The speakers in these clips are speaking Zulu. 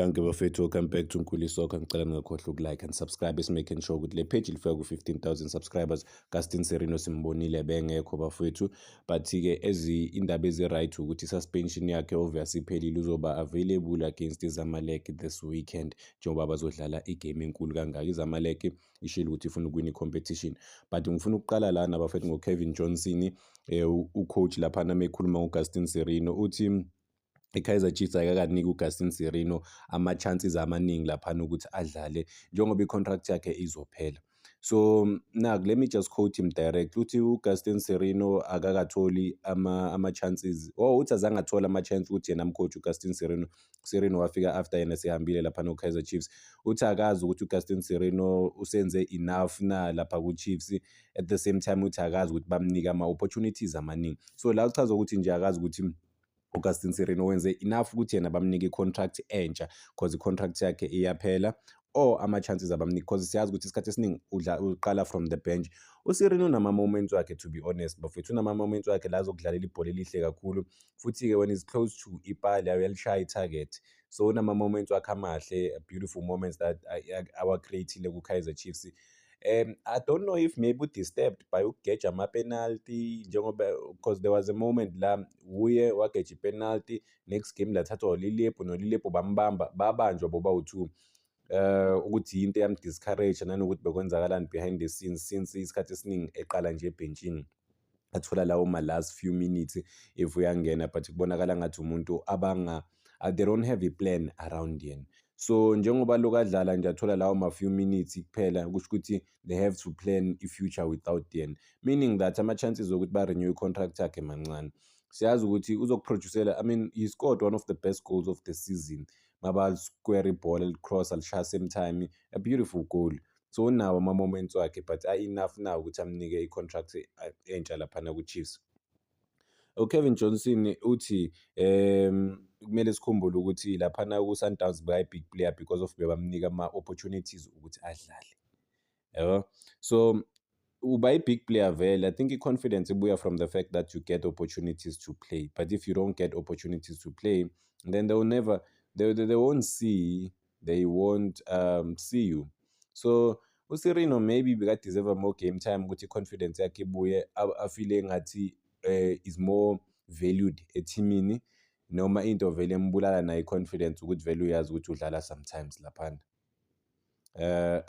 Dankie bafethu, welcome back to Nkuli Soccer. Ngicela ningakhohlwa ukulike and subscribe, esi-making sure ukuthi le page lifika ku-15,000 subscribers. Gaston Sirino simbonile bengekho bafethu, but-ke ezi indaba ezi-right ukuthi i-suspension yakhe obviously iphelile, uzoba available against iZamalek this weekend njengoba bazodlala igame enkulu kangaka. IZamalek ishilo ukuthi ifuna ukuwina i-competition, but ngifuna ukuqala lana bafethu ngo-Kevin Johnson, ucoach laphana mekhuluma ngoGaston Sirino, uthi i-Kaizer Chiefs ayikakaniki uGaston Sirino ama-chances amaningi laphana ukuthi adlale njengoba i-contract yakhe izophela. So naku, let me just quote him direct, uthi uGaston Sirino akakatholi ama-chances, oh, uthi azange athole ama-chance ukuthi yena amcoach uGaston Sirino. Sirino wafika after yena sehambile lapha no-Kaizer Chiefs. Uthi akazi ukuthi uGaston Sirino usenze enough na lapha ku-Chiefs. At the same time uthi akazi ukuthi bamnika ama-opportunities amaningi. So la kuchaza ukuthi nje akazi ukuthi uGaston Sirino wenze enough ukuthi yena bamnike i-contract entsha, because i-contract yakhe iyaphela, or ama-chances abamnike, because siyazi ukuthi isikhathi esiningi uqala from the bench. USirino unama-moments wakhe, to be honest bafethu, unama-moments wakhe la azokudlalela ibhola elihle kakhulu, futhi-ke when is close to ipali uyalishaya i-target. So unama-moments wakhe amahle, beautiful moments that awa-create-ile ku-Kaizer Chiefs. I don't know if maybe disturbed by ukugeja ama-penalty njengoba, because there was a moment la uye wageja i-penalty, next game lathathwa uLilepo noLilepo bambamba, babanjwa bobawu-two, ukuthi into eyam-discourage nanokuthi bekwenzakalani behind the scenes, since isikhathi esiningi eqala nje ebhentshini, athola lawo ma-last few minutes if uyangena, but kubonakala ngathi umuntu abanga they don't have a plan around yena. So njengoba lokhu adlala nje, athola lawo ma-few minutes kuphela, kusho ukuthi they have to plan i-future without yena, meaning that ama-chances okuthi ba-renew i-contract yakhe mancane. Siyazi ukuthi uzokuproducela, I mean, he scored one of the best goals of the season, maba-square ibhola licross, alishaya same time, a beautiful goal. So unawo ama-moments wakhe, but a-enough now ukuthi amnike i-contract entsha laphana ku-Chiefs? UKevin Johnson uthi kumele sikhumbule ukuthi laphana ku-Sundowns bekayi-big player because of bebamnika ama-opportunities ukuthi adlale, yabo. So uba i-big player vele, I think i-confidence ibuya from the fact that you get opportunities to play, but if you don't get opportunities to play, then they will never they won't see they won't see you. So uSirino maybe bekadeserve more game time ukuthi i-confidence yakhe ibuye, afile engathi is more valued ethimini, noma into vele embulala nayo i-confidence ukuthi vele uyazi ukuthi udlala sometimes laphana.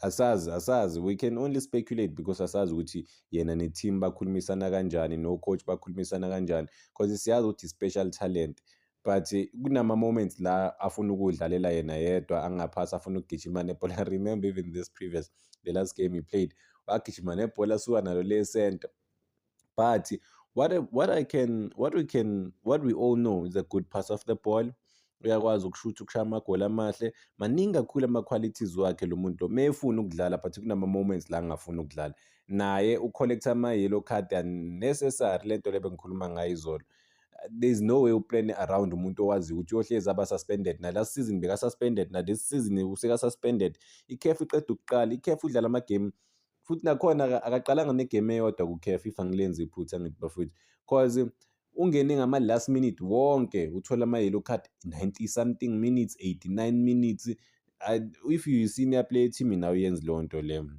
Asazi, we can only speculate because asazi ukuthi yena ne-team bakhulumisana kanjani, no-coach bakhulumisana kanjani, because siyazi ukuthi special talent, but kunama-moments la afuna ukudlalela yena yedwa, angaphasi, afuna ukugijima nebhola. Remember even this previous the last game he played, wagijima nebhola, suka nalo le center. But what I can what we can what we all know is a good pass of the ball, uyakwazi ukushutha, ukushaya amagoli amahle, maningi kakhulu ama-qualities wakhe lo muntu lo mefuna ukudlala, but kunama-moments la angafuni ukudlala. Naye ucollecta ama-yellow card unnecessary, lento le bengikhuluma ngayo izolo. There's no way uplane around umuntu owaziyo ukuthi uyohlezi aba-suspended. Na last season beka-suspended, na this season useka-suspended. I-CAF iqeda ukuqala, i-CAF udlala amagame futhi nakhona akaqalanga negame eyodwa ku-CAF, if angilenzi iphutha ngithi bafowethu, cause ungene ngama-last minute wonke, uthola ama-yellow card 90 something minutes, 89 minutes. If you senior player team, awuyenzi leyo nto leyo.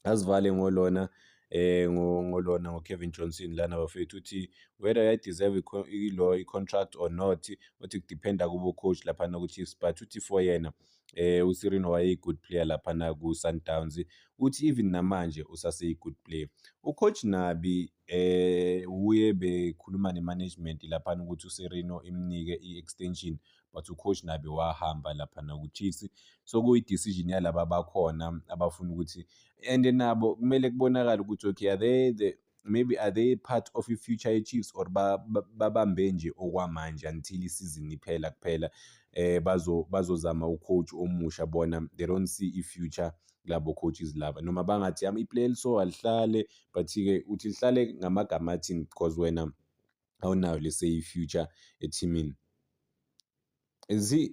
Asivale ngolona ngolona ngo-Kevin Johnson lana bafethu, uthi whether uyayideserve ilo i-contract or not, uthi kudependa kubo coach laphana ku-Chiefs, but uthi for yena uSirino wayeyi-good player laphana ku-Sundowns, uthi even namanje usaseyi-good player. Ucoach Nabi uye bekhuluma ne-management laphana ukuthi uSirino imnike i-extension, but ucoach Nabi wahamba laphana ku-Chiefs. So kuyi-decision yalaba abakhona abafuna ukuthi, and nabo kumele kubonakale ukuthi okay, are they the maybe are they part of i-future ye-Chiefs or babambe nje okwamanje until isizini iphela kuphela, bazozama ucoach omusha. Bona they don't see i-future kulabo coaches laba, noma bangathi yami iplayer so alihlale, but-ke uthi lihlale ngamagama athini, because wena awunayo lese i-future ethimini.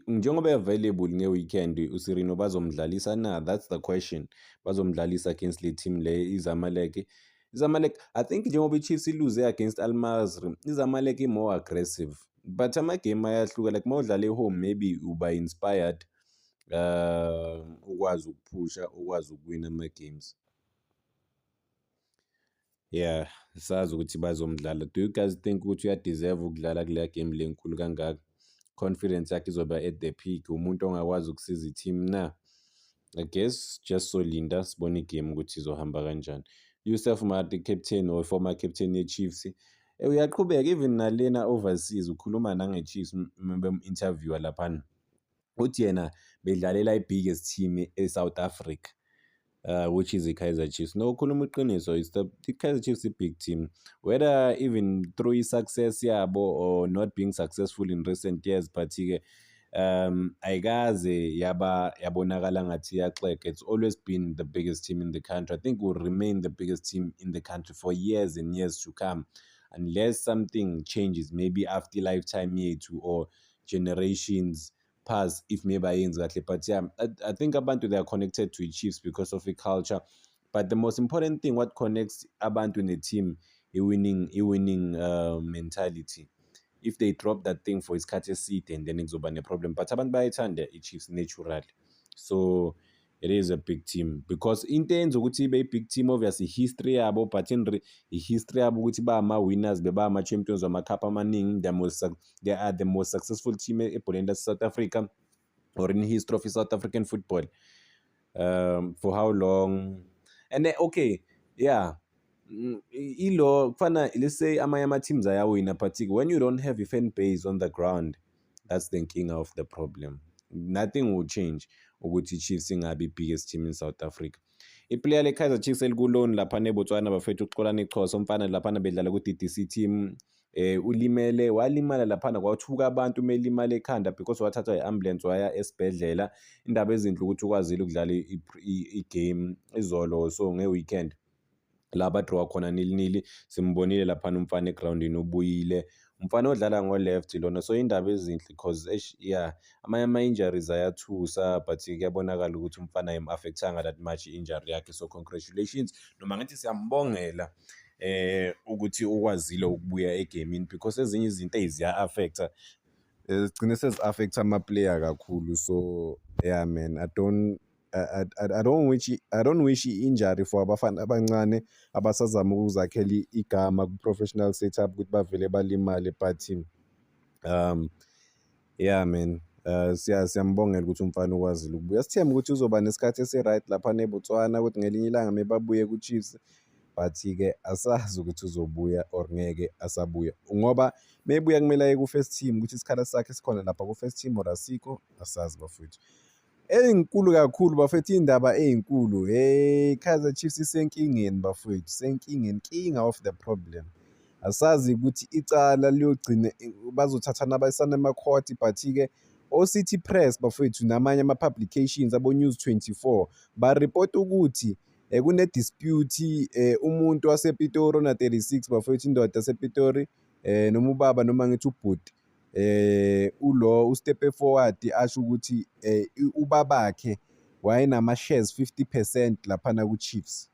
Njengoba available nge-weekend uSirino, bazomdlalisa na? That's the question. Bazomdlalisa against le team le iZamalek? IZamalek, I think njengoba i-Chiefs iluze against Al Masry, iZamalek i-more aggressive, but amagame ayahluka, like mawudlala e-home maybe uba inspired. Ukwazi ukuphusha, ukwazi ukuwina ama-games. Yeah, sazi ukuthi bazomdlala. Do you guys think ukuthi uya-deserve ukudlala kuleya game le enkulu kangaka? Confidence yakhe izoba at the peak, umuntu ongakwazi ukusiza i-team na? I guess just solinda sibone i-game ukuthi izohamba kanjani. Yusuf Maart, captain or former captain ye-Chiefs, uyaqhubeka even nalena overseas, ukhuluma nange-Chiefs bem-interview-a laphana. Uthi yena bedlalela i-biggest team e-South Africa, which is i-Kaizer Chiefs. No, ukhuluma iqiniso, it's the Kaizer Chiefs i-big team. Whether even through i-success yabo or not being successful in recent years, but-ke ayikaze yaba yabonakala ngathi iyaxega. It's always been the biggest team in the country. I think will remain the biggest team in the country for years and years to come, unless something changes, maybe after lifetime yethu or generations past, if maybe ayenzi kahle. But yeah, I think abantu, they are connected to i-Chiefs because of i-culture. But the most important thing, what connects abantu ne-team, i-winning mentality. If they drop that thing for isikhathi eside, and then kuzoba ne-problem. But abantu bayayithanda i-Chiefs naturally, so it is a big team because into eyenza ukuthi ibe i-big team, obviously history yabo, but in i-history yabo ukuthi ba ama-winners, beba ama-champions wama-cup amaningi. They are the most successful team ebholeni lase-South Africa or in history of South African football, for how long. And then, okay, yeah, ilo kufana, let's say amanye ama-teams ayawina, but when you don't have a fan base on the ground, that's the king of the problem. Nothing will change ukuthi i-Chiefs ingabi i-biggest team in South Africa. I-player le-Kaizer Chiefs eliku-loan laphana eBotswana, bafethu, uXolani Chosa, umfana laphana bedlala ku-DDC team, ulimele, walimala laphana, kwathuka abantu melimala ekhanda because wathathwa i-ambulance waya esibhedlela. Indaba ezinhle ukuthi ukwazile ukudlala i-game izolo, so nge-weekend la ba-draw khona 0-0. Simbonile laphana umfana egrawundini, ubuyile umfana odlala ngo-left lona. So indaba ezinhle because eish, yeah, amanye ama-injuries ayathusa, but kuyabonakala ukuthi umfana ayim-affect-anga that much i-injury yakhe. So congratulations, noma ngithi siyambongela ukuthi ukwazile ukubuya egamini because ezinye izinto eziya-affect-a, zigcine sezi-affect-a ama-player kakhulu. So yeah man, I don't wish i-injury for abafana abancane abasazama ukuzakhela igama ku-professional setup ukuthi bavele balimale. But yeah man, siyambongela ukuthi umfana ukwazile ukubuya. Sithembe ukuthi uzoba nesikhathi esi-right laphana eBotswana, ukuthi ngelinye ilanga mebabuye ku-Chiefs, but-ke asazi ukuthi uzobuya or ngeke asabuya, ngoba mebuya kumele aye ku-first team, ukuthi isikhala sakhe sikhona lapha ku-first team or asikho, asazi bafowethu. Ey'nkulu kakhulu bafethu, iy'ndaba ey'nkulu. Hey, Kaizer Chiefs isenkingeni bafowethu, isenkingeni, inkinga of the problem. Asazi ukuthi icala liyogcina bazothathana bayisane ema-court, but-ke o-City Press bafowethu namanye ama-publications abo-News 24 ba-report ukuthi kune-dispute, umuntu wasePitori ona-36 bafowethu, indoda yasePitori, noma ubaba noma ngithi ubhuti, ulo u-step forward asho ukuthi ubabakhe wayenama-shares 50% laphana ku-Chiefs.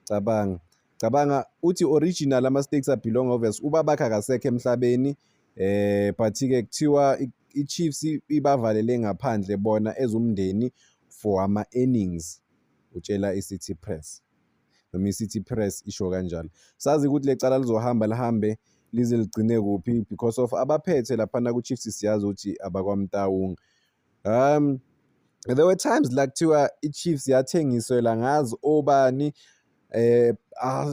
Cabanga, cabanga uthi original ama-stakes a-belong obvious ubabakhe akasekho emhlabeni, but-ke kuthiwa i-Chiefs ibavalele ngaphandle bona ezumndeni for ama-earnings, utshela i-City Press, noma i-City Press isho kanjalo. Sazi ukuthi le cala lizohamba lihambe lize ligcine kuphi because of abaphethe laphana ku-Chiefs, siyazi ukuthi abakwaMtaung. There were times la kuthiwa i-Chiefs yathengiselwa ngazi obani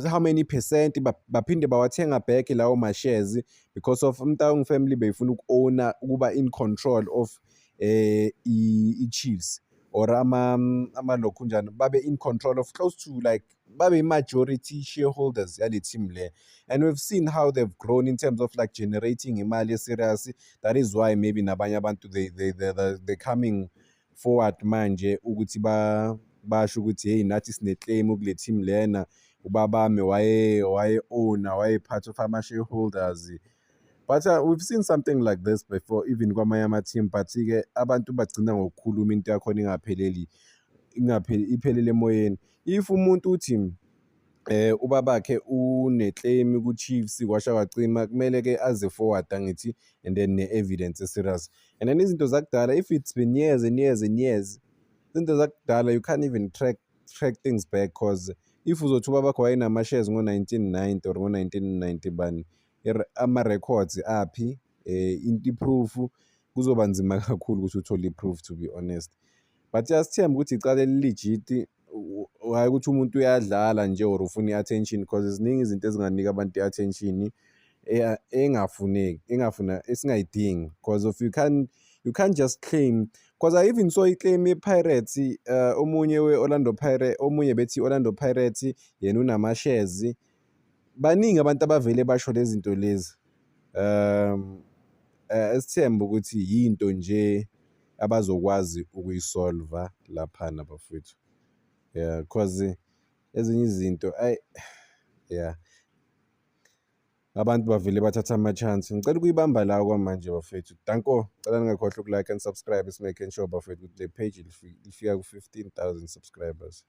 how many percent, baphinde bawathenga back lawo ma-shares because of uMtaung family beyifuna uku-own-a, ukuba in control of i-Chiefs or amalokhunjana, babe in control of close to like babe i-majority shareholders yale team le. And we've seen how they've grown in terms of like generating imali e-serious. That is why maybe nabanye abantu they coming forward manje ukuthi basho ukuthi hey, nathi sine-claim kule team lena, ubabami waye owner, waye part of ama-shareholders. But we've seen something like this before even kwamanye ama-team, but-ke abantu bagcina ngokukhuluma into yakhona ingapheleli, ingapheli, iphelele emoyeni. If umuntu uthi Ubabakhe une-claim ku-Chiefs, kwasha kwacima. Kumele-ke aze forward, angithi, and then ne-evidence e-serious and then izinto zakudala, if it's been years and years and years, izinto zakudala, you can't even track things back, 'cause if uzothi ubabakho wayenama-shares ngo-1990 or ngo-1990 bani, ama-records aphi, i-proof? Kuzoba nzima kakhulu ukuthi uthole i-proof, to be honest. But siyasithemba ukuthi icala eli-legit, hhayi ukuthi umuntu uyadlala nje or ufuna i-attention, because ziningi izinto ezinganika abantu i-attention engafuneki, engafuna, esingayidingi, because of you can't just claim, because I even saw i-claim ye-Pirates, omunye we-Orlando Pirates, omunye bethi i-Orlando Pirates yena unama-shares. Baningi abantu abavele basho lezi zinto lezi. Esithemba ukuthi yinto nje abazokwazi ukuyisolva laphana, bafowethu, yeah, 'cause ezinye izinto, ayi, yeah, abantu bavele bathatha ama-chance. Ngicela ukuyibamba la kwamanje, bafethu. Danko, cela ningakhohlwa uku-like and subscribe. Making sure, bafethu, ukuthi le page lifika ku-15,000 subscribers.